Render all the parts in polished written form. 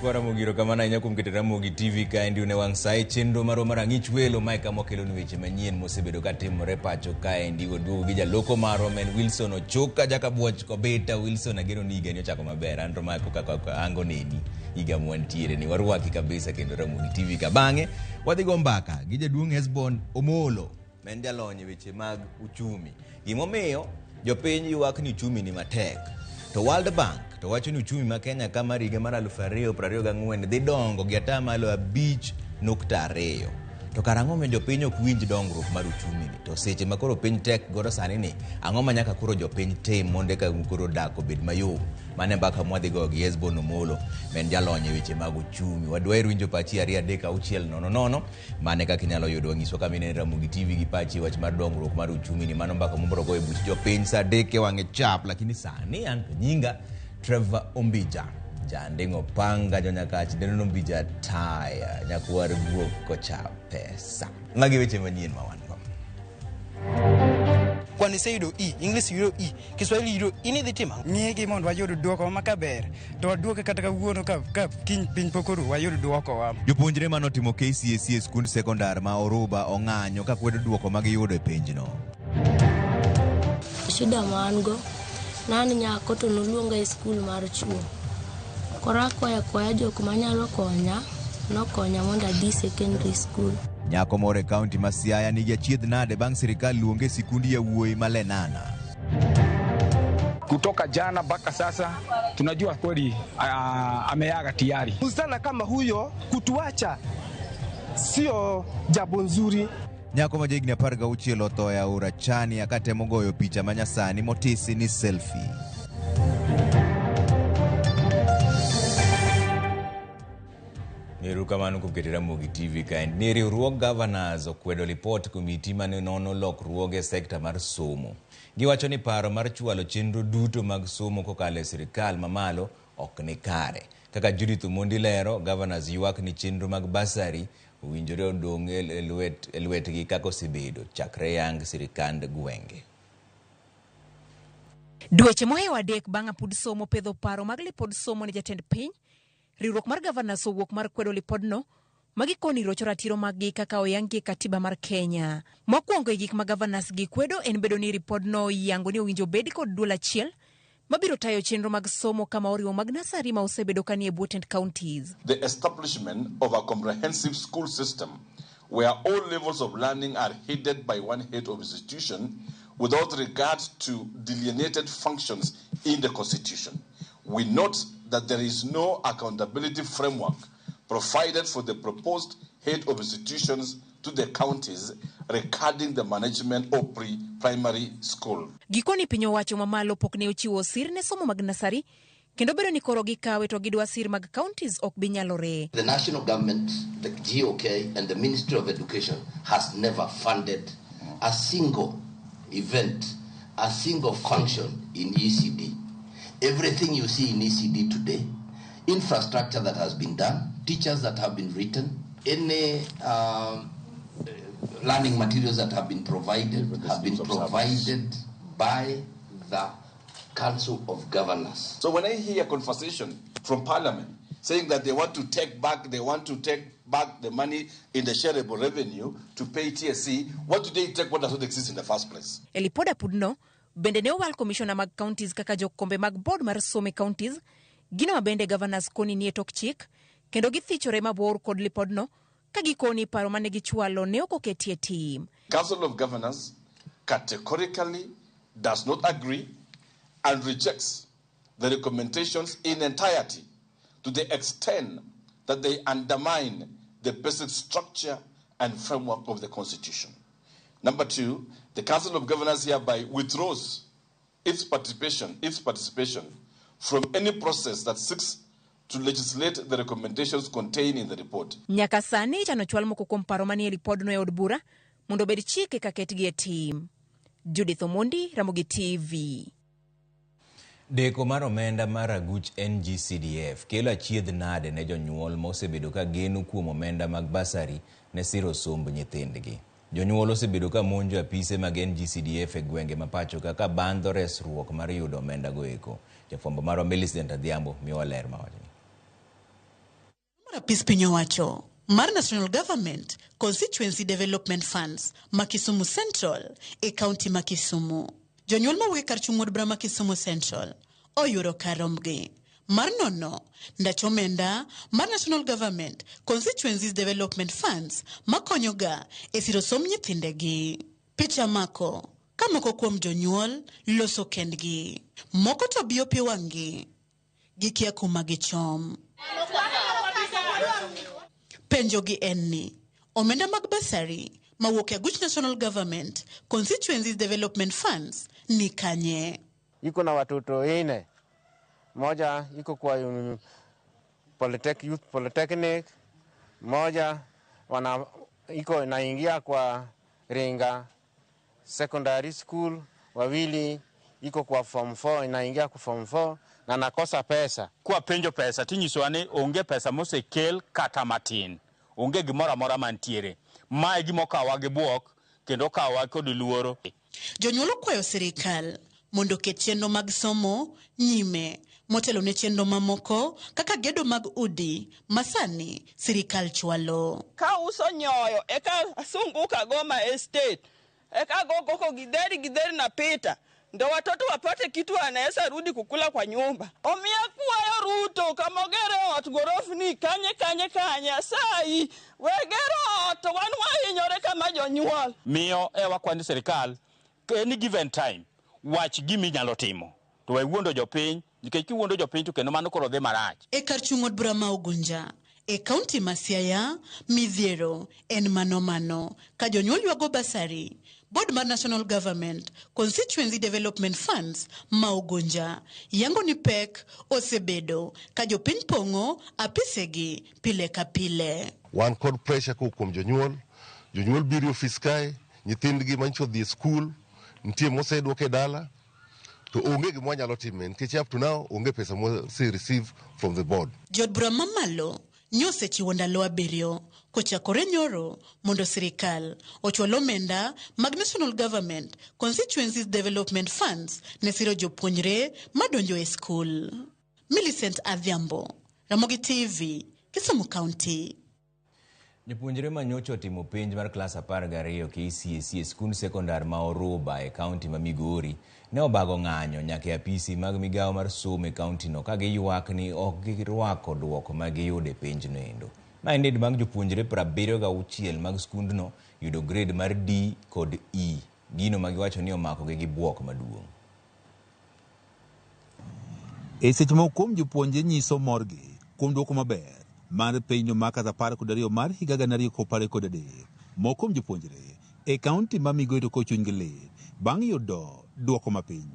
Nyikwa Ramogi erokamano ahinya kuom keto Ramogi TV kaendi une wang' sa e chenro marwa mar ang'ich welo mae kama wakelonu weche manyien mosebedo ka timore pacho kaendi waduogo gi jaloko marwa ma en Wilson Ochuka jakabuoch kobita Wilson ageno ni higani ochako maber an to ma koka kaka ango neni higa mwantiere ni warwaki kabisa kendo Ramogi TV ka bang'e wadhi go mbaka gi jaduong' Hesbon Omolo ma en jalony e weche mag uchumi. Gimomiyo jopiny ywak ni uchumi ni matek. To World Bank to wacho ni uchumi ma Kenya ka mar higa mar 2024 dhi dongo gi atamalo 5.2. To kara ang'o momiyo jopiny ok winj dongruok mar uchumi ni? To seche ma koro piny tek godo sani ni, ang'o ma nyaka koro jopiny tim mondo eka koro dak obed mayom? Mano e mbaka mwadhi goyo gi Hesbon Omolo ma en jalony e weche mag uchumi. Wadwaher winjo pachi 2 3 6 0 0. Mano e kaka inyalo yudwa. Nyiswa kama inene Ramogi TV gi pachi e wach mar dongruok mar uchumi ni. Mano mbaka mubiro goyo e buch jopiny saa adek e wang'e chap. Lakini sani an to nyinga Trevor Ombija. Janding' opanga jonyakach dendo Ombija taya nyakwar guok kocha pesa. Magi weche manyien ma wan go. Kwan iseyudo E, English yudo E, Kiswahili yudo E, in idhi timo ang'o? Ng'igi mondo wayud duoko ma kaber to waduoke kata kawuono ka, ka kiny piny pok oru wayud duokowa. Jopuonjre manotimo KCSE e skund sekondar ma Oruba ong'anyo ka kwedo duoko ma giyudo e penjno. Shida ma an go, ne an nyako to noluonga e skul mar chuo. Koro akwayo akwaya jok manyalo konya, nokonya mondo adhi secondary school. Nyako moro e kaunti ma Siaya nigi achiedh nade bang' sirikal luonge e sikund yawuoyi ma Lenana. Kutoka jana mpaka sasa tunajua kweli ameaga tayari. Msichana kama huyo kutuacha sio jambo nzuri. Nyako ma jahigni 16 otho e aora Chania katemo goyo picha ma nyasani motisi ni selfie. Erokamano kuom keto Ramogi TV kaendi. Ni riwruog governors okwedo lipot komiti mane nono lokruoge e sekta mar somo. Giwacho ni paro mar chwalo chenro duto mag somo kokalo e sirikal mamalo ok ni kare. Kaka Judith Omondi lero, governors ywak ni chenro mag bursary owinjore odong' e lwet e lwetgi kaka osebedo chakre yang sirikand gwenge. Dweche mohewo adek bang' apud somo pedho paro mag lipod somo ne jatend piny, riwruok mar governors owuok mar kwedo lipodno ma gikoni rocho ratiro maggi kaka oyangi e katiba mar Kenya. Mokwongo e gik ma governors gi kwedo en bedo ni ripodno oyango ni owinjo obed kod duol achiel mabiro tayo chenro mag somo kama oriwo mag nasari ma osebedo ka nie bwo tend counties. The establishment of a comprehensive school system where all levels of learning are headed by one head of institution without regard to delineated functions in the Constitution. We note that there is no accountability framework provided for the proposed head of institutions to the counties regarding the management of pre-primary school. Gikoni piny owacho mamalo pok ne ochiwo sir ne somo mag nasari kendo bedo ni koro gikawe to gidwa sir mag counties ok bi nyalore. The national government, the GOK and the Ministry of Education has never funded a single event, a single function in ECD. Everything you see in ECD today, infrastructure that has been done, teachers that have been written, any learning materials that have been provided have been provided by the Council of Governors. So when I hear conversation from Parliament saying that they want to take back, they want to take back the money in the shareable revenue to pay TSC, what do they take what does not exist in the first place? E lipod apudno, bende ne owal komishona mag counties kaka jokombe mag board mar somo e counties, gino ma bende governors koni nie tok chik, kendo githichore mabor kod lipodno ka gikoni paro mane gichwalo ne ok oketie tim. Council of Governors categorically does not agree and rejects the recommendations in entirety to the extent that they undermine the basic structure and framework of the Constitution. Number two, the Council of Governors hereby withdraws its participation from any process that seeks to legislate the recommendations contained in the report. Nyaka sani ichano chwal moko kuom paro manie lipodno e od bura mondo obed chike ka ketgi e tim. Judith Omondi, Ramogi TV. Deko mar omenda mar aguch NGCDF kelo achiedh nade ne jonyuol ma osebedo ka geno kuom omenda mag basari ne siro somb nyithindgi. Jonyuol osebedo ka monjo apise mag NGCDF e gwenge ma pacho ka ka bandho resruok mar yudo omenda go eko. Jafwambo marwa Millicent Adhiambo miyowa ler ma wachni. Mar apis piny owacho mar National Government Constituency Development Funds ma Kisumu Central e kaunti ma Kisumu. Jonyuol mawuok e kar chung' od bura ma Kisumu Central oyudo kar rombgi mar nono ndach omenda mar National Government Constituencies Development Funds makonyoga e siro somb nyithindegi. Picha mako ka moko kuom jonyuol loso kendgi, moko to biyo pi wang'gi gikia kuma gichom. Penjogi en ni, omenda mag basari mawuok e aguch National Government Constituencies Development Funds ni kanye? Iko na watoto ine, moja iko kwa Polytech, Youth Polytechnic, moja wana iko naingia kwa Ringa Secondary School, wawili iko kwa form 4 inaingia kwa form 4 na nakosa pesa. Kwa penjo pesa tinyisowa ni onge pesa mosekel kata matin, onge gimoro amora mantiere. Ma e gima okawa gi buok kendo okawa kod luoro. Jonyuol okwayo sirikal mondo oket chenro mag somo nyime motelo ne chenro mamoko kaka gedo mag udi masani sirikal chwalo. Kauso nyoyo eka asunguka Goma Estate eka gogoko gidheri gidheri napita ndo watoto wapate kitu wanaweza rudi kukula kwa nyumba. Omiya kwayo Ruto kama ogere ot gorofni kanye kanye kanye asayi wegero ot wan wahinyore kama jonyuol. Miyo e wakwa ni sirikal any given time wach gima inyalo timo to we wuondo jopiny nikech kiwuondo jopiny to kendo mano koro dhi marach. E kar chung' od bura ma Ugunja e kaunti ma Siaya, midhiero en mano mano ka jonyuol ywago basari. Board mar National Government Constituency Development Funds ma Ugunja yango ni pek osebedo ka jopiny pong'o apisegi pile ka pile. Wan kod pressure kowuok kuom jonyuol, jonyuol biro e ofis kae, nyithindgi manyicho odhi e skul, nitie moseduok e dala, to onge gima wanyalo time nikech up to now onge pesa mwase receive from the board. Jood bura mamalo nyosechiwo ndalo 7 kochakore nyoro mondo sirikal ochwal omenda mag National Government Constituencies Development Funds ne siro jopuonjre madonjo e skul. Millicent Adhiambo, Ramogi TV, Kisumu County. Jopuonjre ma nyocha otimo penj mar klas 12 KCSE e skund sekondar ma Oruba e kaunti ma Migori ne obago ng'anyo nyaka e apisi mag migawo mar somo e kauntino ka giywak ni ok girwako duoko ma giyudo e penjno endo. Ma en bang' jopuonjre 76 mag skundno yudo grade mar D kod E, gino ma giwacho ni omakogi gi buok maduong'. E seche moko kuom jopuonje nyiso morgi kuom duoko maber mar penjno mar klas 12 mar higa 2023. Moko kuom jopuonjre e kaunti ma Migori to kochunygi lit bang' yudo duoko mapiny.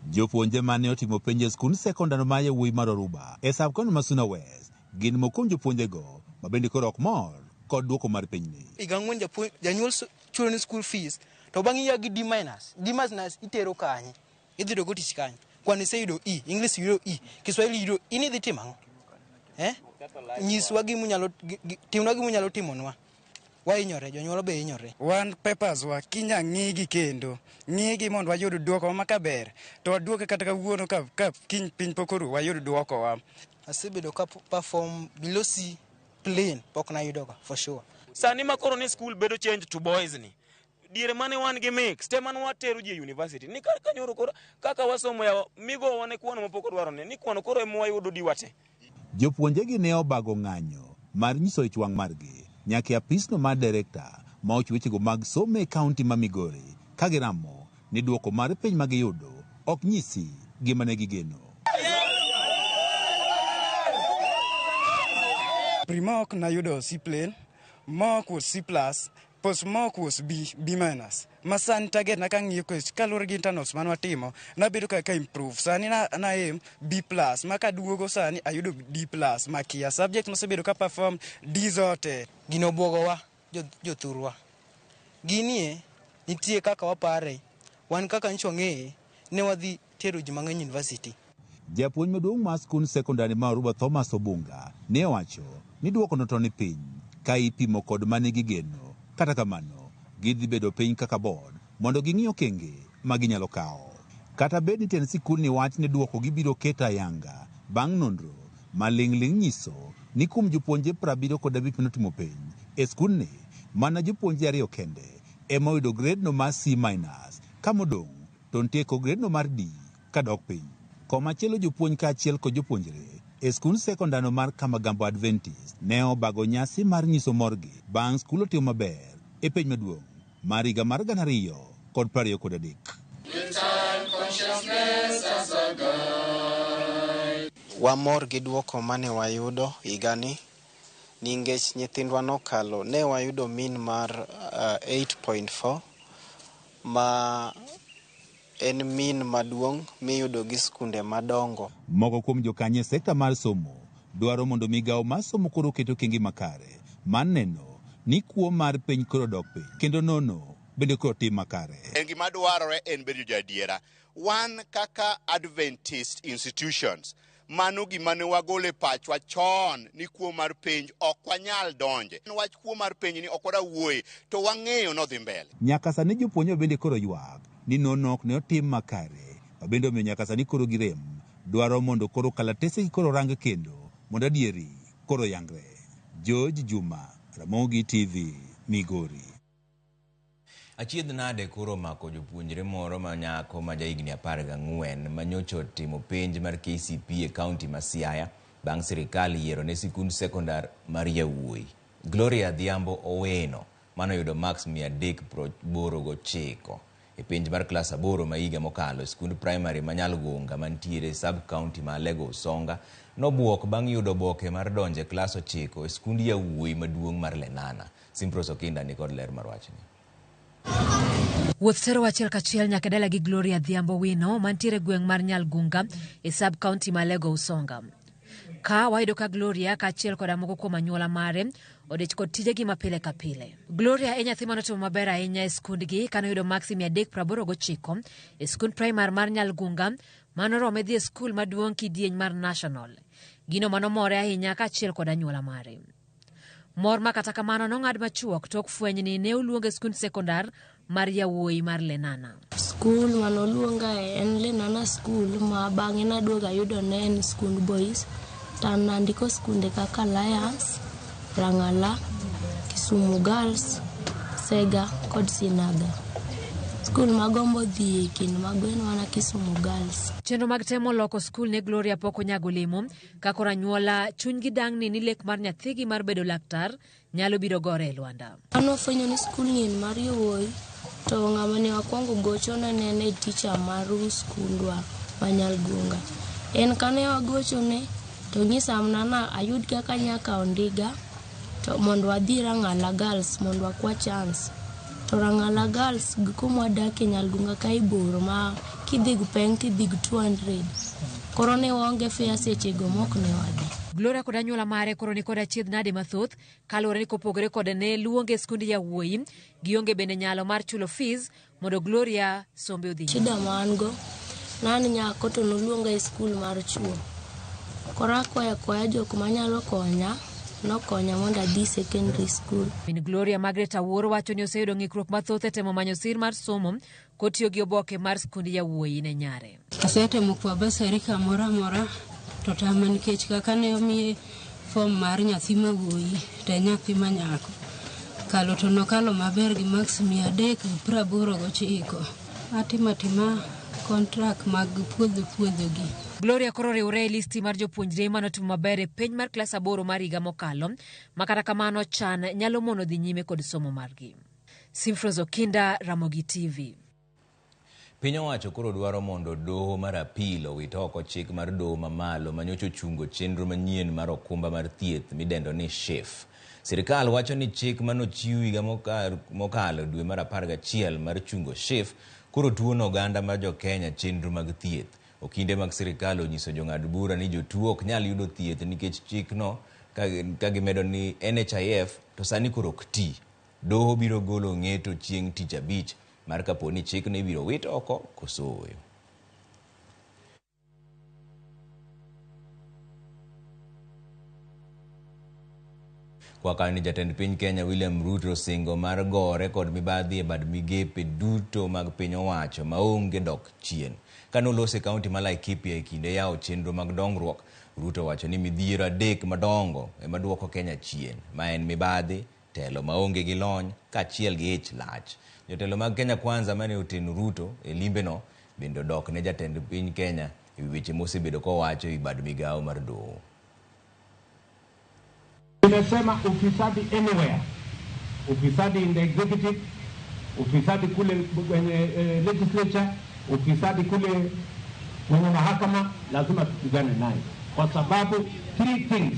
Jopuonje mane otimo penj e skund sekondar ma yawuoyi mar Oruba e sub-county ma Suna West gin moko kuom jopuonjego ma bende koro ok mor kod duoko mar penjni. Higa 4 janyuol chulo ni school fees to bang' iya gi D minus, D minus itero kanye? Idhi yudo go tich kanye? Kwan iseyudo E, English yudo E, Kiswahili yudo E, in idhi timo ang'o? Nyiswa gimunyalo timnwa gimunyalo timonwa. Wahinyore, jonyuol be hinyore. Wan papers wa kinya ng'igi kendo ng'igi mondo wayud duoko ma kaber to waduoke kata kawuono ka kiny piny pok oru wayud duoko wa. Asebedo ka perform below C plain pok nayudoga for sure. Sani ma koro ni school bedo change to boys ni. Diere mane wan gi mix, te mane watero ji e university. Ni kar kanyoro koro kaka wasomo yawa, migo wane kwano mapok odwaro ne, ni kwano koro ema wayudo diwate. Jopuonjegi ne obago ng'anyo mar nyiso ich wang' margi nyaka e apisno mar direkta ma ochiwo wechego mag somo e kaunti ma Migori ka giramo ni duoko mar penj ma giyudo ok nyisi gima ne gigeno. Pre-mock nayudo C plain, mock was C plus, post mock was B, B minus. Ma sani target na kang'iyo kaluwore gi internals mane watimo, nabedo ka improve. Sani na aim B plus, ma kaduogo sani ayudo D plus, makia subject mosebedo ka perform D zote. Gino obwogowa jothurwa. Ginie nitie kaka wapare, wan kaka nyicho wang'eye, ne wadhi tero ji mang'eny university. Japuonj maduong' mar skund sekondari ma Oruba Thomas Obunga ne owacho ni duokono to ni piny ka ipimo kod mane gigeno. Kata kamano, gidhi bedo piny kaka board mondo ging'i okenge ma ginyalo kawo. Kata bed ni tend sikundni wach ni duoko gibiro keto ayanga bang' nonro ma ling'ling' nyiso ni kuom jopuonje 75 manotimo penj e skundni, mana jopuonje 2 kende ema oyudo gredno mar C minus, ka modong' to nitie kod gredno mar D kadok piny. Komachielo jopuonj kaachiel kod jopuonjre e skund sekondar mar Kamagambo Adventist ne obago nyasi mar nyiso morgi bang' skul otimo maber e penj maduong' mar higa mar 2023. Wamor gi duoko mane wayudo higani nikech nyithindwa nokalo, ne wayudo mean mar 8.4 ma en mean maduong' miyudo gi skunde madongo. Moko kuom jokanyo e sekta mar somo dwaro mondo migawo mar somo koro oket okenge makare mar neno ni kuo mar piny koro dok piny kendo nono bende koro tim makare. En gima dwarore en bedo joadiera. Wan kaka Adventist institutions, mano gima ne wagolo e pachwa chon ni kuo mar penj ok wanyal donje. Wach kuo mar penj ni ok wadwa wuoye, to wang'eyo nodhi mbele. Nyaka sani jopuonjre bende koro ywak ni nono ok ne otim makare, ma bende omiyo nyaka sani koro girem dwaro mondo koro kalatese koro rang kendo mondo adieri koro yangre. George Juma, Ramogi TV, Migori. Achiedh nade koro omako jopuonjre moro ma nyako ma jahigni 14 ma nyocha otimo penj mar KCPE e kaunti ma Siaya bang' sirikal yiero ne sikund sekondar mar yawuoyi. Gloria Adhiambo Oweno manoyudo marks 389 e penj mar klas 8 ma higa mokalo e sikund primary ma Nyalgunga mantiere sub-county ma Alego Usonga nobuok bang' yudo oboke mar donjo e klas 9 e sikund yawuoyi maduong' mar Lenana. Simpros Okinda nikod ler mar wachni. Wuoth tero achiel kachiel nyaka dala gi Gloria Adhiambo Wino mantiere gweng' mar Nyalgunga e sub-county ma Alego Usonga. Ka wayudo ka Gloria kaachiel koda moko kuom anyuola mare odich kod tijegi ma pile ka pile. Gloria e nyathi manotimo maber ahinya e skundgi kanoyudo maksi 389 e skund primar mar Nyalgunga manorome dhi e skul maduong' kidieny mar National. Gino manomore ahinya kaachiel kod anyuola mare. Mor ma kata kamano nong'ad machuok tok fweny ni ne oluonge skund sekondar mar yawuoyi mar Lenana. Skul manoluonga en Lenana School ma bang'e naduogo ayudo ne en skund boys. To an nandiko skunde kaka Alliance, Rang'ala, Kisumu Girls, Sega kod Sinaga. Skul magombo dhiye e kind mago en mana Kisumu Girls. Chenro mag temo loko skul ne Gloria pok onyago olemo ka koro anyuola chunygi dang'ni ni lek mar nyathigi mar bedo laktar nyalo biro gore e lwanda. An wafwenyo ni skul ni en mar yawuoyi to ng'ama ne wakwongo gochone ne en teacher mar skundwa ma Nyalgunga. En kane wagochone to nyisa mana na ayud kaka nyaka ondiga to mondo wadhi Rang'ala Girls mondo wakwa chance. To Rang'ala Girls gi kuma wadakie Nyalgunga kae bor ma kidhi gi peng tidhi gi 200. Koro ne waonge fare sechego mok ne wadhi. Gloria kod anyuola mare koro ni kod achiedh nade mathoth kaluwore ni kopogore kod ne luonge e skund yawuoyi, gionge bende nyalo mar chulo fees mondo Gloria sombe odhi nyime. Shida ma an go, ne an nyako to noluonga e skul mar chuo. Koro akwayo akwaya jok manyalo konya, nokonya mondo adhi secondary school. Min Gloria Margaret Awuor wacho ni oseyudo ng'ikruok mathoth e temo manyo sir mar somo kotiyo gi oboke mar skund yawuoyi ne nyare. Asetemo kwa basari kamoro amora to tama nikech kaka ne omiye fom mar nyathi ma wuoyi to en nyathi ma nyako. Kalo to nokalo maber gi marks 389. Atimo atima contract mag puodho puodho gi. Gloria koro oriwre e listi mar jopuonjre manotimo maber e penj mar klas 8 mar higa mokalo, ma kata kamano chan nyalo mono dhi nyime kod somo margi. Simfros Okinda, Ramogi TV. Piny owacho koro dwaro mondo doho mar apil owit oko chik mar doho mamalo manyocha ochungo chenro manyien mar okumba mar thieth midendo ni SHIF. Sirikal wacho ni chik manochiw higa mokalo dwe mar 11 mar chungo SHIF koro tuono oganda mar jo Kenya chenro mag thieth. Okinde mag sirikal onyiso jong'ad bura ni jotuo ok nyal yudo thieth nikech chikno ka gimedo ni NHIF to sani koro ok ti. Doho biro golo ng'eto chieng' tich abich mar kapo ni chikno ibiro wit oko koso ooyo. Kwa kanyo ni jatend piny Kenya William Ruto singo mar gore kod mibadhi e bad migepe duto mag piny owacho maonge dok chien. Kane oloso e kaunti ma Laikipia e kinde yawo chenro mag dongruok, Ruto owacho ni midhiero 3 madongo ema duoko Kenya chien, ma en mibadhi, telo maonge gi lony, kaachiel gi ich lach. Jotelo mag Kenya Kwanza mane oteno Ruto e limbeno bende odok ne jatend piny Kenya e wi weche mosebedo kowacho e wi bad migawo mar doho. Nimesema ufisadi anywhere, ufisadi in the executive, ufisadi kule kwenye legislature, ufisadi kule kwenye mahakama, lazima tupigane naye, kwa sababu 3 things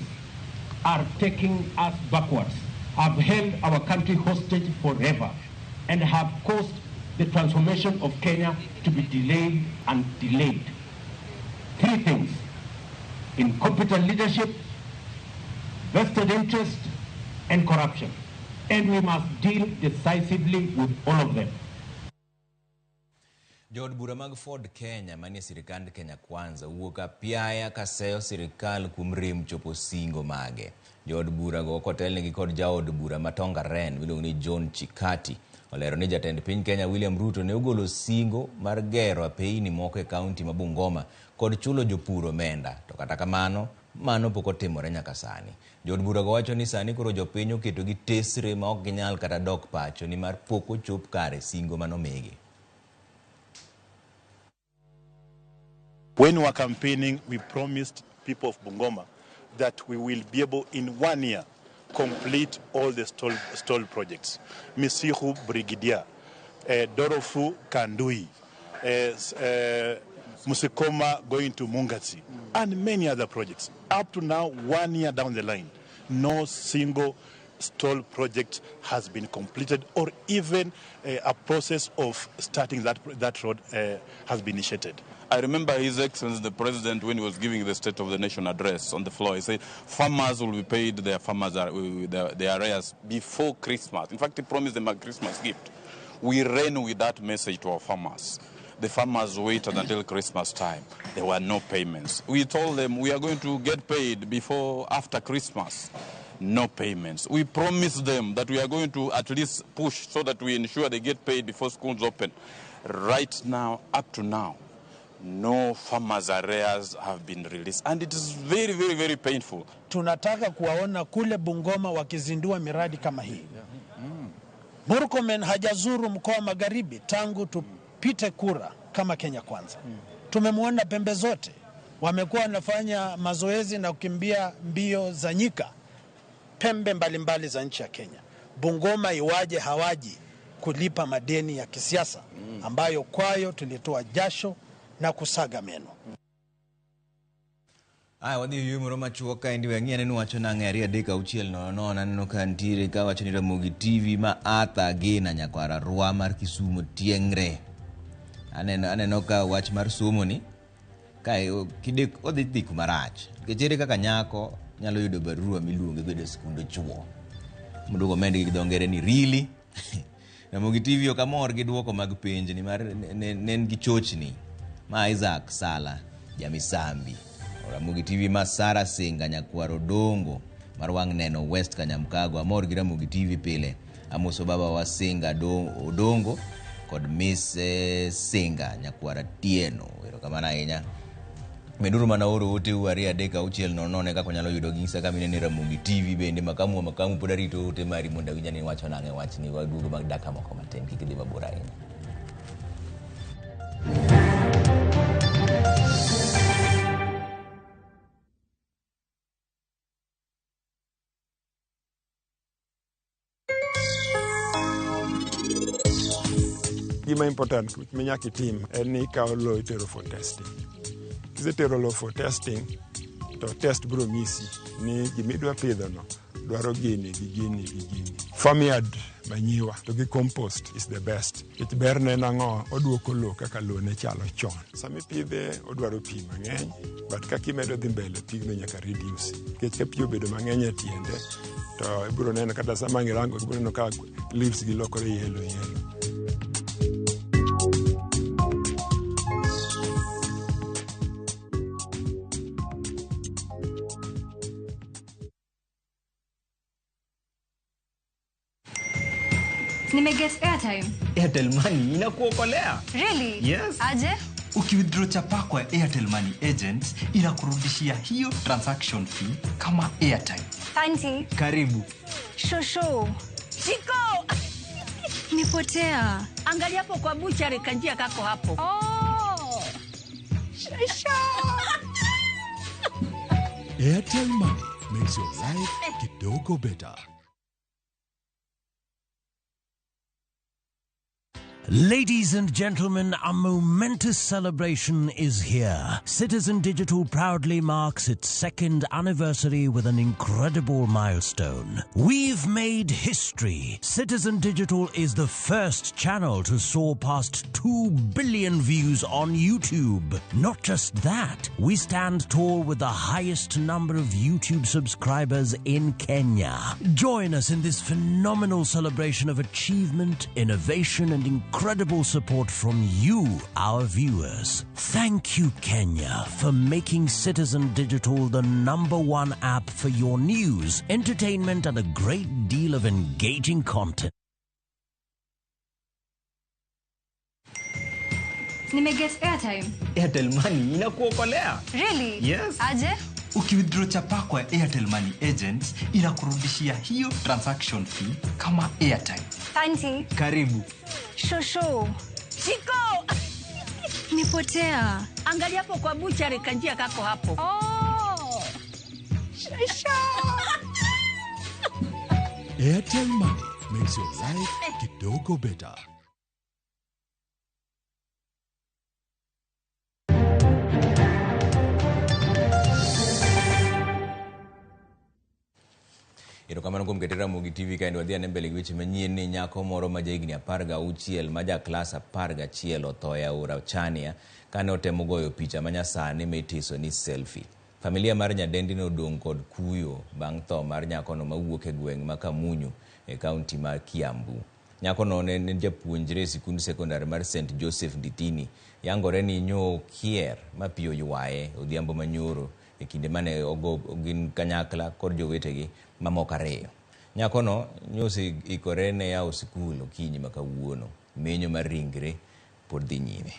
are taking us backwards, have held our country hostage forever and have caused the transformation of Kenya to be delayed and delayed. 3 things: incompetent leadership, vested interest, and corruption. And we must deal decisively with all of them. Jood bura mag Ford Kenya manie sirikand Kenya Kwanza wuok apiaya kaseyo sirikal kuom rem chopo singo mage. Jood bura go kotelnegi kod jaod bura ma Tongaren miluongo ni John Chikati olero ni jatend piny Kenya William Ruto ne ogolo singo mar gero apeyni moko e kaunti ma Bungoma kod chulo jopur omenda, to kata kamano mano pok otimore nyaka sani. Jood bura go wacho ni sani koro jopiny oketo gi tesre ma ok ginyal kata dok pacho nimar pok ochop kare singo manomigi. When we were campaigning, we promised people of Bungoma that we will be able in 1 year complete all the stalled projects. Misihu Brigadier, Dorofu Kandui, Musikoma going to Mungatsi, and many other projects. Up to now, 1 year down the line, no single stalled project has been completed, or even a process of starting that road has been initiated. I remember His Excellency the President, when he was giving the State of the Nation address on the floor, he said farmers will be paid their arrears before Christmas. In fact, he promised them a Christmas gift. We ran with that message to our farmers. The farmers waited until Christmas time. There were no payments. We told them we are going to get paid after Christmas. No payments. We promised them that we are going to at least push so that we ensure they get paid before schools open. Right now, up to now, no farmers' arrears have been released. And it is very, very, very painful. Tunataka kuwaona kule Bungoma wakizindua miradi kama hii. Murkomen hajazuru mkoa Magharibi tangu tupite kura kama Kenya Kwanza. Tumemwona pembe zote. Wamekuwa wanafanya mazoezi na kukimbia mbio za nyika pembe mbalimbali za nchi ya Kenya. Bungoma iwaje hawaji kulipa madeni ya kisiasa ambayo kwayo tulitoa jasho na kusaga meno. Aya, wadhi yuyo moro machuok kaendi we ang'i aneno wacho nang'e 2 3 6 0 0 aneno ka ntiere ka wacho ni Ramogi TV ma Arthur Gina nyakwara Rwa mar Kisumu tieng're. Aneno ka wach mar somo ni kae kidek odhi dhi kuma rach. Nikech ere kaka nyako nyalo yudo barua miluonge godo e skund chuo. Mondo omedgi gi dho ngere ni really. Ramogi TV ok amor gi duoko mag penj nimar ne en gi chochni. Ma Isaac Sala Jamisambi. Ramogi TV ma Sara Singa nyakwar Odongo mar wang' neno West Kanyamkago. Amor gi Ramogi TV pile. Amoso baba wa Singa Odongo kod Miss Singa nyakwar Atieno. Erokamano ahinya. Meduru mana oro ote u 2 3 6 0 0 kaka unyalo yudo gi nyisa kama inene Ramogi TV bende makamu pod arito ote mari mondo awinj ni iwacho nang'e wachni. Waduogo bang' dakika moko matin, kik idhi mabor ahinya. Gima important minyaka itim en ni ikawo lowo itero for testing. Kisetero lowo for testing, to test biro nyisi ni gimidwa pidhono dwaro gini gi gini gi gini. Farmyard manyiwa to gi compost is the best. Nikech berne en ang'o? Oduoko lowo kaka lowo ne chalo chon. Sama ipidhe odwaro pi mang'eny, but kaka imedo dhi mbele pigno nyaka reduce. Nikech ka pi obedo mang'eny e tiende, to ibiro neno kata sama ang' irango ibiro neno ka leaves gi lokore yellow yellow. Nimeget airtime. Airtel Money inakuokolea. Really? Yes. Aje? Ukiwithdraw chapa kwa Airtel Money Agent inakurudishia hiyo transaction fee kama airtime. Auntie. Karibu. Shosho. Chiko. Nipotea. Angalia hapo kwa buchari kanjia kako hapo. Oh. Shosho. Airtel Money makes your life kidogo better. Ladies and gentlemen, a momentous celebration is here. Citizen Digital proudly marks its second anniversary with an incredible milestone. We've made history. Citizen Digital is the first channel to soar past 2 billion views on YouTube. Not just that, we stand tall with the highest number of YouTube subscribers in Kenya. Join us in this phenomenal celebration of achievement, innovation, and incredible support from you, our viewers. Thank you, Kenya, for making Citizen Digital the #1 app for your news, entertainment, and a great deal of engaging content. Nimeget airtime. Airtel Money inakuokolea. Really? Yes. Aje? Ukiwithdraw chapa kwa Airtel Money Agent inakurudishia hiyo transaction fee kama airtime. Auntie. Karibu. Shosho. Chiko. Nipotea. Angalia hapo kwa buchari kanjia kako hapo. Oh. Shosho. Airtel Money makes your life kidogo better. Erokamano kuom keto Ramogi TV kaendi wadhi ane mbele gi weche manyien ni nyako moro ma jahigni 16 ma ja klas 11 otho e aora Chania kane otemo goyo picha ma nyasani mitiso ni selfie. Familia mar nyadendi nodong' kod kuyo bang' tho mar nyakono mawuok e gweng' ma Kamunyu e kaunti mar Kiambu. Nyakono ne en japuonjre e sikund sekondar mar St Joseph Nditini. Yangore ni nyokier ma pi oywaye odhiambo manyoro e kinde mane gin kanyakla kod jowetegi mamoko ariyo. Nyakono nyoseikore ne yawo sikul okinyi ma kawuono. Menyo mar ringre pod dhi nyime.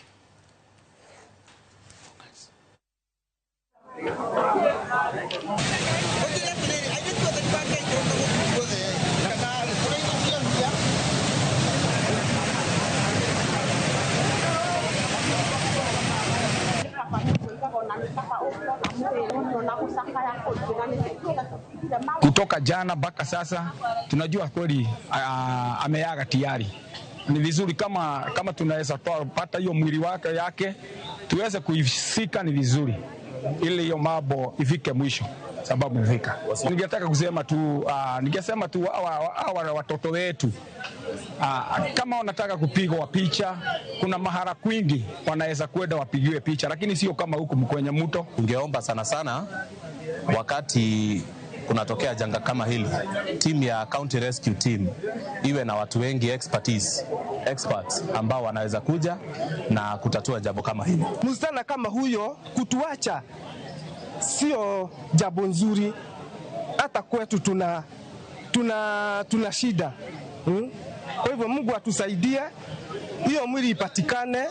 Kutoka jana mpaka sasa tunajua kweli ameaga tayari. Ni vizuri kama tunaweza pata hiyo mwili wake yake tuweze kuisika, ni vizuri ili hiyo mambo ifike mwisho, sababu ifika. Ningetaka kusema tu ningesema tu hawa watoto wetu kama wanataka kupigwa picha, kuna mahara kwingi wanaweza kwenda wapigiwe picha, lakini sio kama huku kwenye mto. Ungeomba sana sana wakati kunatokea janga kama hili, timu ya County Rescue Team iwe na watu wengi experts ambao wanaweza kuja na kutatua jambo kama hili. Msichana kama huyo kutuacha sio jambo nzuri, hata kwetu tuna shida. Kwa hivyo Mungu atusaidie hiyo mwili ipatikane.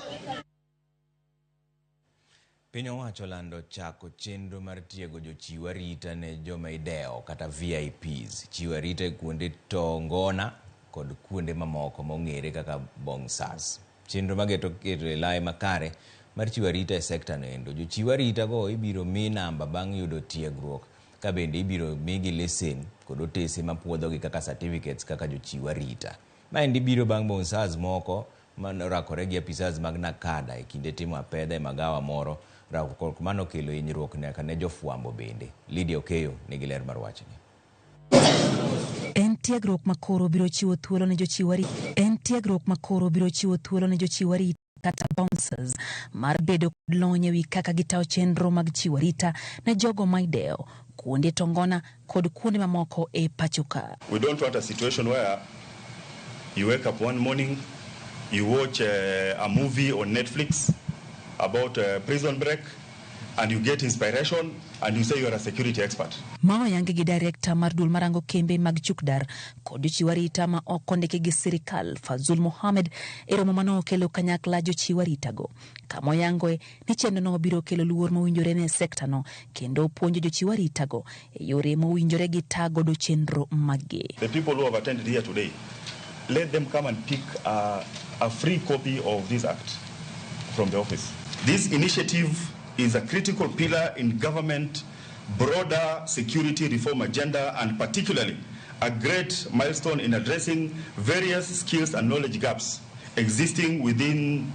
Piny owacho lando chako chenro mar tiego jochiw arita ne joma idewo kata VIPs. Chiwo arita e kuonde tongona kod kuonde mamoko mong'ere kaka bouncers. Chenro mageto keto e lai makare mar chiwo arita e sekta no endo. Jochiw arita go ibiro mi namba bang' yudo tiegruok, ka bende ibiro migi lesen kod otese mapuodhogi kaka certificates kaka jochiw arita. Maendi biro bang' bouncers moko manorakore gi apisas mag Nakada e kinde timo apedha e magawa moro. Rakruok mano kelo hinyruok nyaka ne jofwambo bende. Lydia Okeyo nigi ler mar wachni. En tiegruok makoro biro chiwo thuolo ne jochiw arita. En tiegruok makoro biro chiwo thuolo ne jochiw arita kata bouncers mar bedo kod lony ewi kaka gitayo chenro mag chiwo arita ne jogo ma idewo, kuonde tongona kod kuonde mamoko e pacho ka. We don't want a situation where you wake up one morning, you watch a movie on Netflix about a prison break, and you get inspiration and you say you are a security expert. Ma oyangi gi direkta mar duol marango kembe mag chukdar kod jochiw arita ma ok ondiki gi sirikal Fazul Mohamed e romo mane okelo kanyakla jochiw aritago, kama oyangoe ni chenrono biro kelo luor mowinjore ne sektano kendo puonjo jochiw aritago e yore mowinjore gi taa godo chenro maggi. The people who have attended here today, let them come and pick a free copy of this act from the office. This initiative is a critical pillar in government broader security reform agenda and particularly a great milestone in addressing various skills and knowledge gaps existing within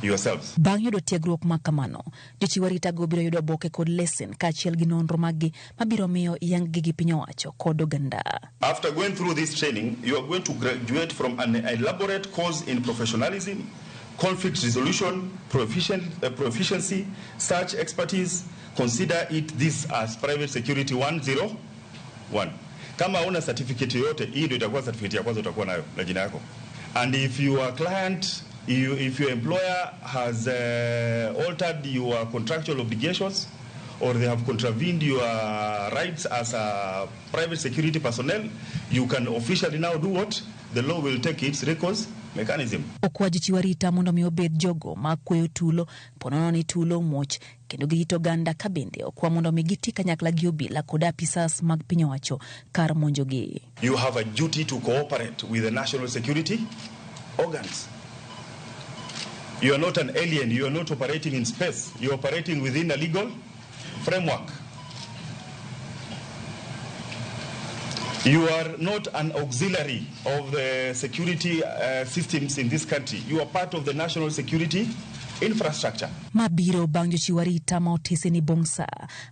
yourselves. Bang' yudo tiegruok ma kamano, jochiw aritago biro yudo oboke kod lesen kaachiel gi nonro maggi mabiro miyo yang-gi gi piny owacho kod oganda. After going through this training, you are going to graduate from an elaborate course in professionalism, conflict resolution, proficiency, search expertise. Consider it this as private security 101. Kama una certificate yoyote, hii ndio itakuwa certificate ya kwanza utakuwa nayo na jina yako. And if your client, if your employer has altered your contractual obligations or they have contravened your rights as a private security personnel, you can officially now do what? The law will take its recourse mechanism. Okwa jochiw arita mondo mi obed jogo ma kweyo tulo ponono ni tulo omuoch kendo girito oganda ka bende okwa mondo mi giti kanyakla gi obila kod apisas mag piny owacho kar monjogi. You have a duty to cooperate with the national security organs. You are not an alien, you are not operating in space, you are operating within a legal framework. You are not an auxiliary of the security systems in this country. You are part of the national security infrastructure. Ma biro bang' jochiw arita ma otese ni Bongsa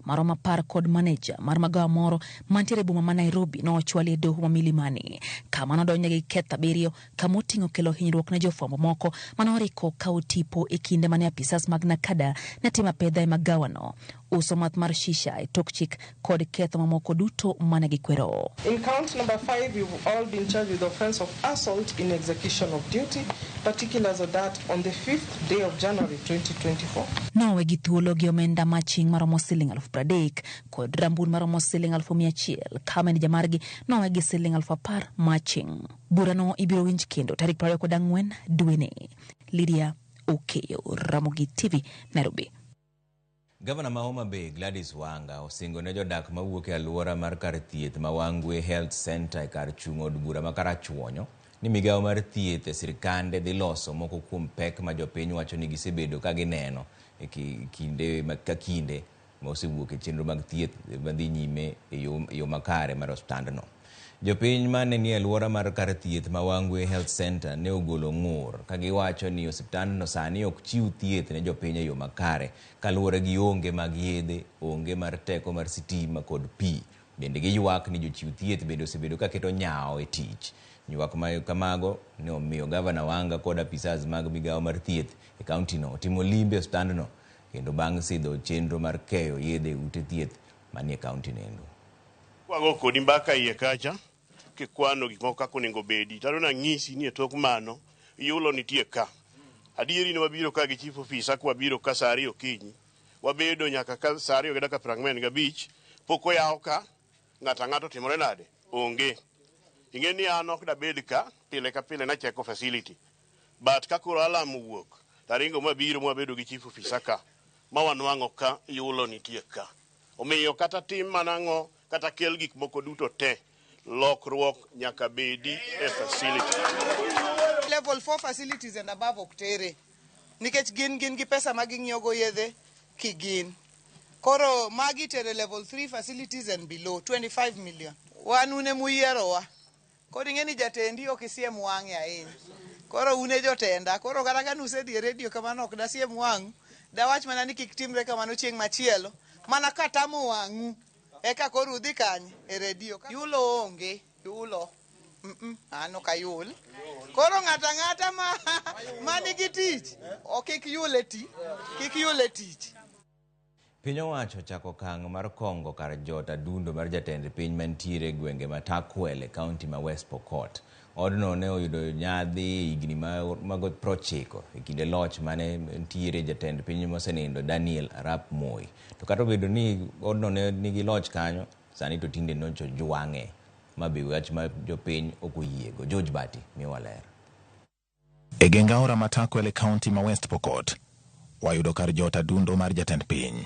maromo 10 kod maneja mar magawa moro mantiere e boma ma Nairobi nochwali e doho ma Milimani kama nodonjne gi ketho 7 kama oting'o kelo hinyruok ne jofwambo moko manoriko kawo tipo e kinde mane apisas mag Nakada ne timo apedha e magawano, uso math mar shisha e tok chik kod ketho mamoko duto mane gikwero. In count number 5, you've all been charged with the offense of assault in execution of duty, particulars of that on the 5th day of January 2024. Nowe gi thuolo gi omenda maching maromo siling 30,000 kod rambun maromo siling 100,000 ka maneja margi nowe gi siling 10,000 maching. Burano ibiro winj kendo tarik 24 dweni. Lydia Okeyo, Ramogi TV, Nairobi. Gavana ma Homa Bay Gladys Wanga osingo ne jodak mawuok e alwora mar kar thieth ma Wangwe Health Center e kar chung' od bura ma Karachuonyo ni migawo mar thieth e sirkande dhi loso moko kuom pek ma jopiny wacho ni gisebedo ka gineno e kinde ka kinde ma osewuok e chenro mag thieth madhi nyime e yo makare mar osiptandno. Jopiny mane nie alwora mar kar thieth ma Wangwe Health Center ne ogolo ng'ur ka giwacho ni osiptandno sani ok chiw thieth ne jopiny e yo makare kaluwore gi onge mag yedhe, onge mar teko mar sitima kod pi. Bende giywak ni jochiw thieth bende osebedo ka keto nyawo e tich. Ywak ma kamago ne omiyo Gavana Wanga kod apisas mag migawo mar thieth e kauntino otimo limbe e osiptandno kendo bang' sidho chenro mar keyo yedhe e ute thieth manie kaunti nendo. Wago kodi mbaka iye kacha kikwano gik moko kaka onego bedi. Taro nang'isi ni e tok mano yulo nitie ka. Adieri ni wabiro ka gi chief officer ka wabiro ka saa 2 okinyi. Wabedo nyaka ka saa 2:45 pok oyaw ka ng'ato ang'ato otimore nade? Onge. Ing'e ni an ok dabed ka pile ka pile nacheko facility. But ka koro alarm owuok taringo mabiro mwabedo gi chief officer ka ma wanwang'o ka yulo nitie ka. Omiyo kata tim manang'o kata kel gik moko duto te, lokruok nyaka bedi e facility. Level 4 facilities and above ok tere nikech gin gi pesa ma ging'iewogo yedhe kigin. Koro magi tere level 3 facilities and below 25 million. Wan une muyierowa. Koro ing'e ni jatendi ok isiem wang'e ahinya. Koro une jotenda. Koro kata ka nusedhi e redio kamano ok dasiem wang'u. Dawach mana ni kik timre kamano chieng' machielo. Mana katamo wang'u. Eka koro udhi kanye e redio. Yulo onge, yulo. An ok ayul. Koro ng'ato ang'ata ma nigi tich, ok kik yul e tich, kik yul e tich. Piny owacho ochako okang' mar kongo kar jot adundo mar jatend piny mantiere e gwenge ma Turkwel e kaunti ma West Pokot. Odno ne oyudo nyadhi higni mag 90 e kinde loch mane ntiere jatend piny mosenindo Daniel Arap Moi. To kata obedo ni odno ne nigi loch kanyo, sani to tinde nyocha ojwang'e ma be wach ma jopiny ok oyiego. George Bati miyowa ler. E geng aora ma Turkwel e kaunti ma West Pokot, wayudo kar jot adundo mar jatend piny.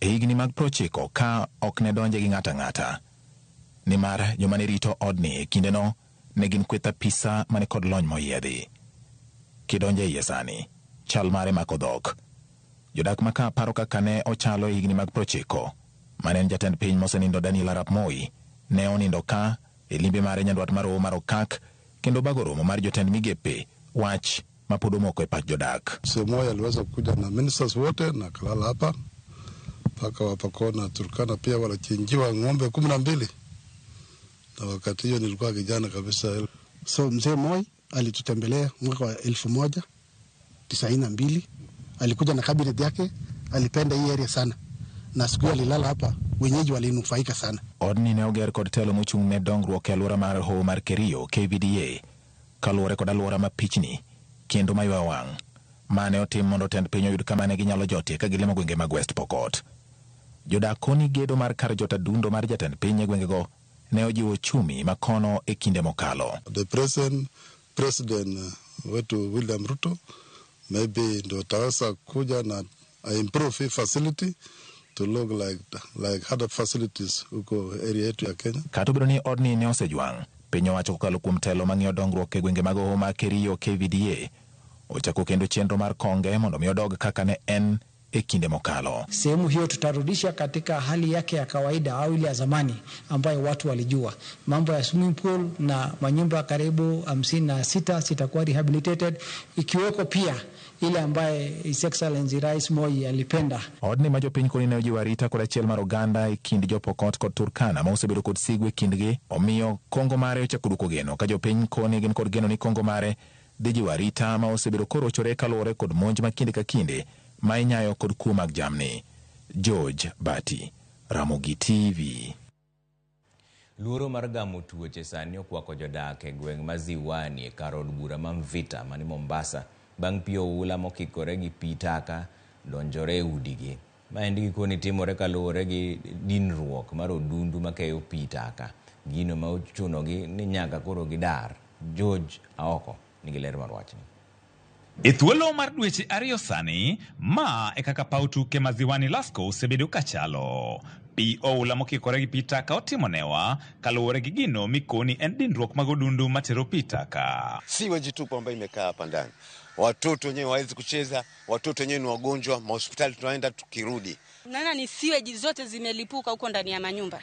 E higni mag 90 ka ok ne donje gi ng'ato ang'ata, nimar joma ne rito odni e kindeno ne gin kweth apisa mane kod lony moyiedhi. Kidonjo e iye sani, chal mare mako dhok. Jodak ma ka paro kaka ne ochalo e higni mag 90, mane en jatend piny mosenindo Daniel Arap Moi, ne onindo ka e limbe mare nyandwat mar Hoho mar Okak, kendo bago romo mar jotend migepe wach ma pod omoko e pach jodak. Mzee Moi aliweza kuja na ministers wote na kalala hapa mpaka Wapokot na Turkana pia walichinjiwa ng'ombe 12 na wakati hiyo nilikuwa kijana kabisa. So Mzee Moi alitutembelea mwaka wa 1992, alikuja na cabinet yake, alipenda hii area sana, na siku hiyo alilala hapa, wenyeji walinufaika sana. Odni ne oger kod telo mochung' ne dongruok e alwora mar Hoho mar Kerio KVDA kaluwore kod alwora ma pichni kendo maywayo wang' mane otim mondo tend piny oyud kama ne ginyalo jotie ka gilimo gwenge mag West Pokot. Jodak koni gedo mar kar jot adundo mar jatend piny e gwengego ne ojiwo uchumi ma kono e kinde mokalo. The present president wetu William Ruto maybe ndo ataweza kuja na improve hii facility to look like other facilities huko area yetu ya Kenya. Kata obedo ni odni ne osejwang', piny owacho kokalo kuom telo mang'iyo dongruok e gwenge mag Hoho mar Kerio KVDA ochako kendo chenro mar konge mondo mi odog kaka ne en e kinde mokalo. Sehemu hiyo tutarudisha katika hali yake ya kawaida au ile ya zamani ambayo watu walijua. Mambo ya swimming pool na manyumba karibu 56 zitakuwa rehabilitated, ikiweko pia ile ambaye His Excellency Rais Moi alipenda. Odni ma jopiny koni ne ojiwo arita kod achiel mar oganda e kind jo Pokot kod Turkana ma osebedo kod sigu e kindgi, omiyo kongo mare ochako duoko geno ka jopiny koni gin kod geno ni kongo mare dhi jiwo arita ma osebedo korochore kaluwore kod monj ma kinde ka kinde ma inyayo kod kuo mag jamni. George Bati, Ramogi TV. Luoro mar gamo tuoche sani okwako jodak e gweng' ma Ziwani e kar od bura ma Mvita mani Mombasa bang' pi oula mokikore gi pi taka donjore e udigi. Maendi gikoni timore kaluwore gi dinruok mar odundu makeyo pi taka, gino ma ochunogi ni nyaka koro gidar. George Aoko nigi ler mar wachni. E thuolo mar dweche 2 sani, ma e kaka paw tuke ma Ziwani Lasco osebedo kachalo. Pi oula mokikore gi pi taka otimo newa kaluwore gi gino mikoni en dinruok mag odundu matero pi taka. Sewage tupu ambayo imekaa hapa ndani. Watoto wenyewe hawawezi kucheza, watoto wenyewe ni wagonjwa, mahospitali tunaenda tukirudi. Naona ni sewage zote zimelipuka huko ndani ya manyumba.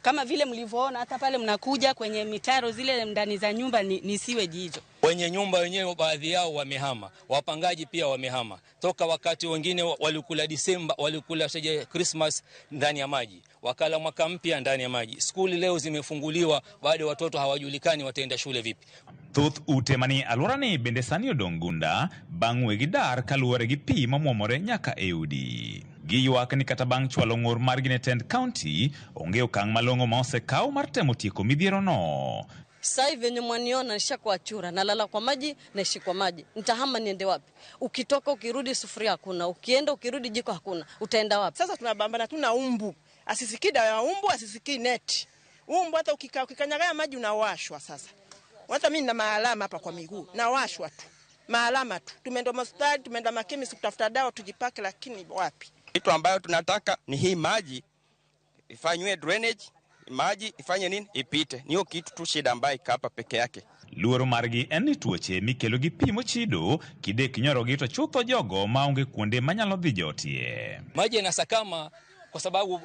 Kama vile mlivyoona hata pale mnakuja kwenye mitaro zile ndani za nyumba ni sewage hizo. Wenye nyumba wenyewe baadhi yao wamehama, wapangaji pia wamehama. Toka wakati wengine walikula Disemba, walikula Christmas ndani ya maji, wakala mwaka mpya ndani ya maji. Skuli leo zimefunguliwa, bado watoto hawajulikani wataenda shule vipi. Thoth ute manie alworani bende sani odong' gunda bang' wegi dar kaluwore gi pi mamuomore nyaka e udi. Giywak ni kata bang' chwalo ng'ur margi ne tend kaunti, onge okang' malong'o ma osekaw mar temo tieko midhierono. Sasa hivi venye mwaniona nishakuwa chura, nalala kwa maji, naishi kwa maji. Nitahama niende wapi? Ukitoka ukirudi sufuria hakuna, ukienda ukirudi jiko hakuna. Utaenda wapi? Sasa tunabambana tuna umbu. Asisikii dawa ya umbu, asisikii neti. Umbu hata ukikanyaga maji unawashwa sasa. Hata mimi nina maalama hapa kwa miguu, nawashwa tu. Maalama tu. Tumeenda hospitali, tumeenda makemisi kutafuta dawa tujipake, lakini wapi? Kitu ambayo tunataka ni hii maji ifanywe drainage, maji ifanye nini? Ipite. Niyo kitu tu shida ambayo iko hapa peke yake. Luoro margi en ni tuoche mikelo gi pi mochido kidek nyorogi to chutho jogo maonge kuonde manyalo dhi jotie. Maji yanasakama kwa sababu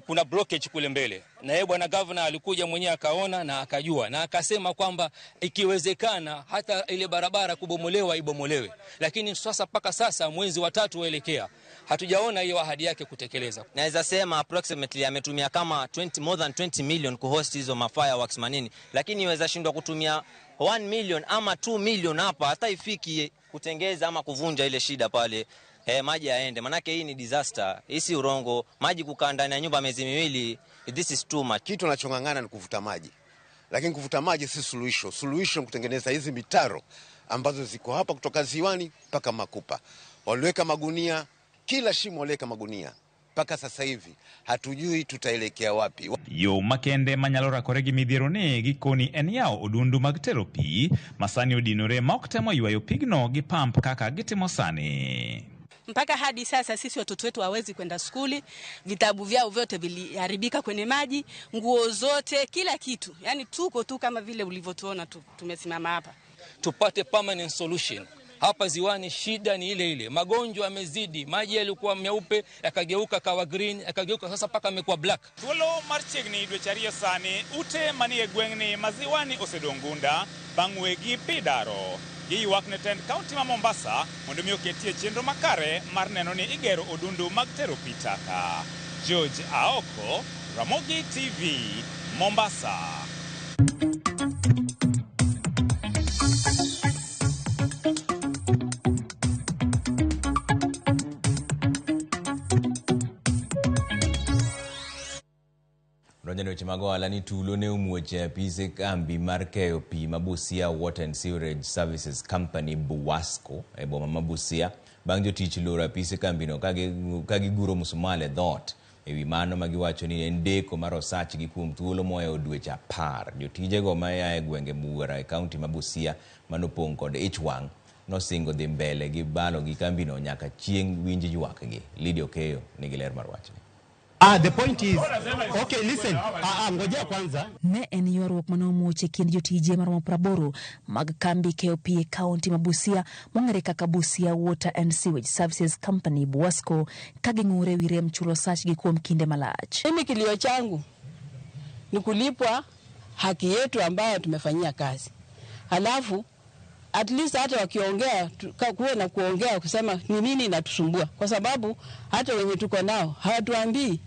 kuna blockage kule mbele. Na yeye bwana governor alikuja mwenyewe akaona na akajua na akasema kwamba ikiwezekana hata ile barabara kubomolewa ibomolewe. Lakini sasa mpaka sasa mwezi wa 3 uelekea hatujaona hiyo ahadi yake kutekeleza. Naweza sema approximately ametumia kama more than 20 million kuhost hizo ma fireworks manini, lakini iweza shindwa kutumia 1 million ama 2 million hapa hata ifiki kutengeza ama kuvunja ile shida pale. Maji yaende, manake hii ni disaster. Hii si urongo. Maji kukaa ndani ya nyumba miezi miwili, this is too much. Kitu anachong'ang'ana ni kuvuta maji, lakini kuvuta maji si suluhisho. Suluhisho ni kutengeneza hizi mitaro ambazo ziko hapa kutoka ziwani mpaka Makupa. Waliweka magunia, kila shimo waliweka magunia. Mpaka sasa hivi hatujui tutaelekea wapi. Yo makende manyalo rakore gi midhiero ni gikoni en yawo odundu mag tero pi masani odinore ma ok temo ywayo pigno gi pump kaka gitimo sani. Mpaka hadi sasa sisi watoto wetu hawezi kwenda skuli, vitabu vyao vyote viliharibika kwenye maji, nguo zote, kila kitu. Yaani tuko tu kama vile ulivyotuona tu, tumesimama hapa. Tupate permanent solution. Hapa ziwani shida ni ile ile. Magonjwa yamezidi, maji yalikuwa meupe yakageuka kawa green, yakageuka sasa paka yamekuwa black. Thuolo mar chiegni dweche ariyo sani, ute manie gweng'ni ma ziwani osedong' gunda bang' wegi pi daro. Giywak ne tend kaunti ma Mombasa mondo mi oketie chenro makare mar neno ni igero odundu mag tero pi taka. George Aoko, Ramogi TV, Mombasa. Donjo weche mag ohala ni tulo ne omuoch e apise kambi mar keyo pi ma Busia Water and Sewerage Services Company BUWASCO e boma ma Busia bang' jotich loro apise kambino ka giguro musmal e dhoot. Ewi mano ma giwacho ni en deko mar osachgi kuom thuolo mohewo dweche 10. Jotijego ma a e gwenge buora e kaunti ma Busia manopong' kod ich wang' nosingo dhi mbele gi balo gi kambino nyaka chieng' winj ywakgi. Lydia Okeyo nigi ler mar wachni. The point is, okay, listen. Ngojea kwanza. Ne en ywaruok mane omuoch e kind jotije maromo 80 mag kambi keyo pi e kaunti ma Busia mong'ere kaka Busia Water and Sewage Services Company BUWASCO ka ging'ure wi rem chulo sachgi kuom kinde malach. Mimi kilio changu ni kulipwa haki yetu ambayo tumefanyia kazi. Halafu at least hata wakiongea kuwe na kuongea kusema ni nini inatusumbua, kwa sababu hata wenye tuko nao hawatuambii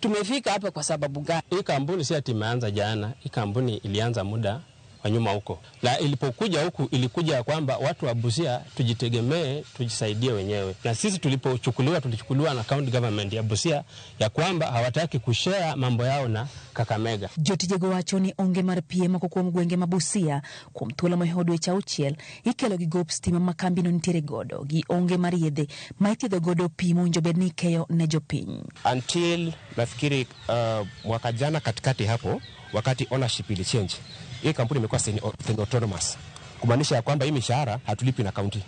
tumefika hapa kwa sababu gani. Hii kampuni si ati imeanza jana, hii kampuni ilianza muda wa nyuma huko. Na ilipokuja huku ilikuja kwamba watu wa Busia tujitegemee, tujisaidie wenyewe. Na sisi tulipochukuliwa tulichukuliwa na county government ya Busia ya kwamba hawataki kushare mambo yao na Kakamega. Jotijego wacho ni onge mar pie moko kuom gwenge ma Busia kuom thuolo mohewo dweche 6 ikelo gi gop stima ma kambino nitiere godo gi onge mar yedhe ma ithiedho godo pi mowinjo bed ni ikeyo ne jopiny. Until nafikiri mwaka jana katikati hapo wakati ownership ili change, hii kampuni imekuwa semi-autonomous, kumaanisha ya kwamba hii mishahara hatulipi na county,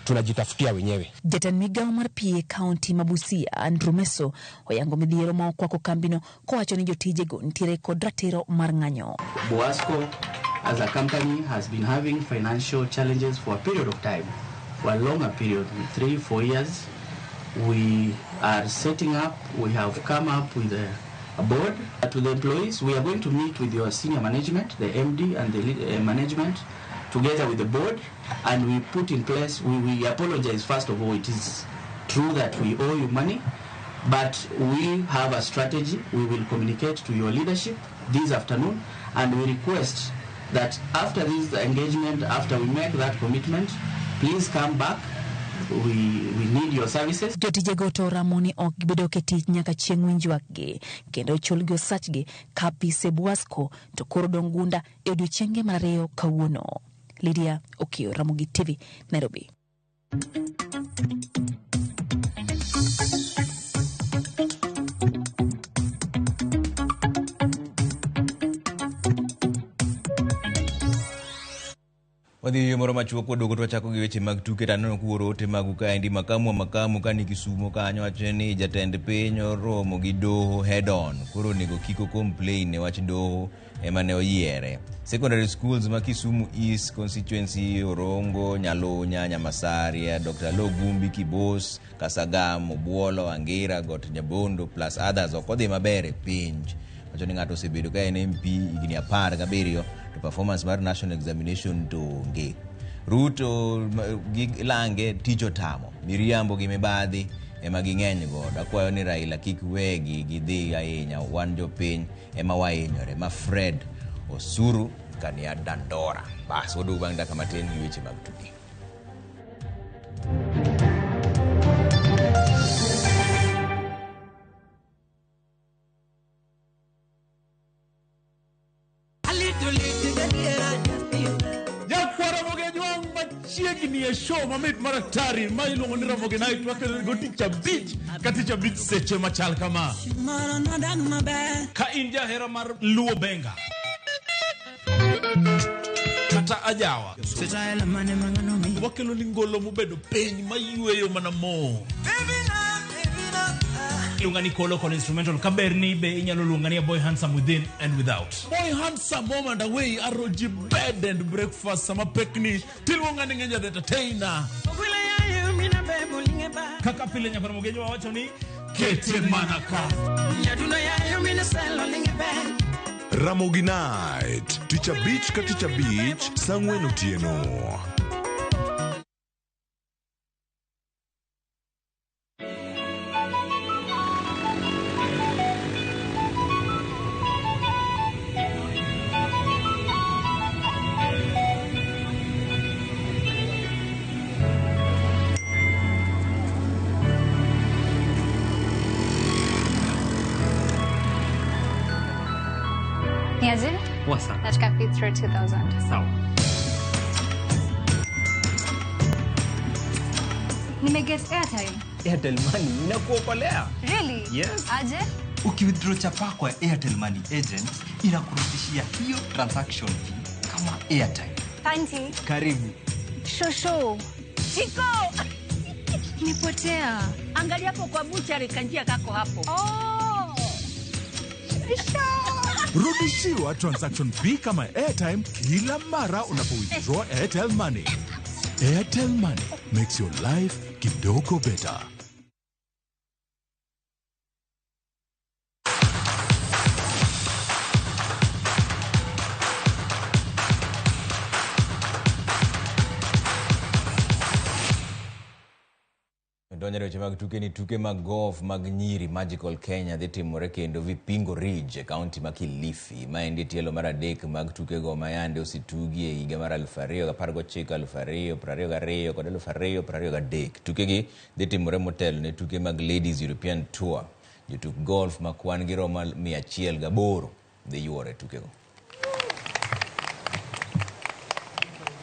tunajitafutia wenyewe. Jatend migao mar pi e kaunti ma Busia Andrew Meso oyango midhiero ma okwako kambino kowacho ni jotijego nitiere kod ratiro mar ng'anyo. BUWASCO as a company has been having financial challenges for a period of time, for a longer period, 3-4 years. We are setting up, we have come up with a board. To the employees, we are going to meet with your senior management, the MD and the management, together with the board, and we put in place, we apologize first of all. It is true that we owe you money, but we have a strategy. We will communicate to your leadership this afternoon, and we request that after this engagement, after we make that commitment, please come back. We need your services. Jotijego to oramo ni ok gibidok e tich nyaka chieng' winj ywakgi kendo chulgi osachgi ka apise BUWASCO to koro dong' gunda e odiechienge mar 2 kawuono. Lydia Okeyo, Ramogi TV, Nairobi. Wadhi yo moro machuok waduogo to wachako gi weche mag tuke to aneno kuoro ote magu kaendi. Makamu kani Kisumo kanyo wacho ni jatend piny oromo gi doho head on, koro onego kik o complain ne wach doho ema ne oyiere. Secondary schools ma Kisumu East constituency, Orongo, Nyalunya, Nyamasaria, Dr. Logumbi, Kibos, Kasagam, Obuolo, Angira, Got Nyabondo plus others ok odhi maber e penj. Wacho ni ng'ato osebedo ka en MP higni 17 to performance mar national examination to onge. Ruto gi lange tich otamo, miriambo gi mibadhi ema ging'eny godo. Akwayo ni Raila kik wegi gidhi ahinya, wan jopiny ema wahinyore. Ma Fred Osuru kania Dandora. Bas waduogo bang' dakika matin gi weche mag tuke. Nyakwar Ramogi Ajwang' machiegni e show mamit mar atari ma iluongo ni Ramogi Night wakelo go tich abich ka tich abich seche machal kama. Ka in jahera mar Luo Benga kata ajawa, wakelo ni ngolo mobedo piny mayweyo mana mo. Iluonga ni Kolo kod instrumental kaberni be inyalo luonga ni a boy handsome within and without. Boy handsome home and away ROG bed and breakfast sama pekni tiluonga ni Ng'enya the entertainer. Kaka pile Nyakwar Ramogi Ajwang' wacho ni kete mana ka. Ramogi Night, tich abich ka tich abich, saa ang'wen otieno. Niaje? Poa sana. Nataka kuithrow 2000. Sawa. Nimeget airtime. Airtel Money inakuokolea. Really? Yes. Aje? Ukiwithdraw chapaa kwa Airtel Money agent inakurudishia hiyo transaction fee kama airtime. Panty. Karibu. Shosho. Chiko! Nipotea. Angalia hapo kwa buchari kanjia kako hapo. Oh. Shosho. Rudishiwa transaction fee kama airtime kila mara unapo withdraw Airtel Money. Airtel Money makes your life kidogo better. Donjo e weche mag tuke ni tuke mag golf mag nyiri Magical Kenya dhi timore kendo Vipingo Ridge e kaunti ma Kilifi. Maendi tielo mar adek mag tukego ma yande osetugi e higa mar 2019, 2022 kod 2023. Tukegi dhi timore motelo ne tuke mag Ladies European Tour. Jotuk golf ma kwan gi romo 108 dhi yuoro e tukego.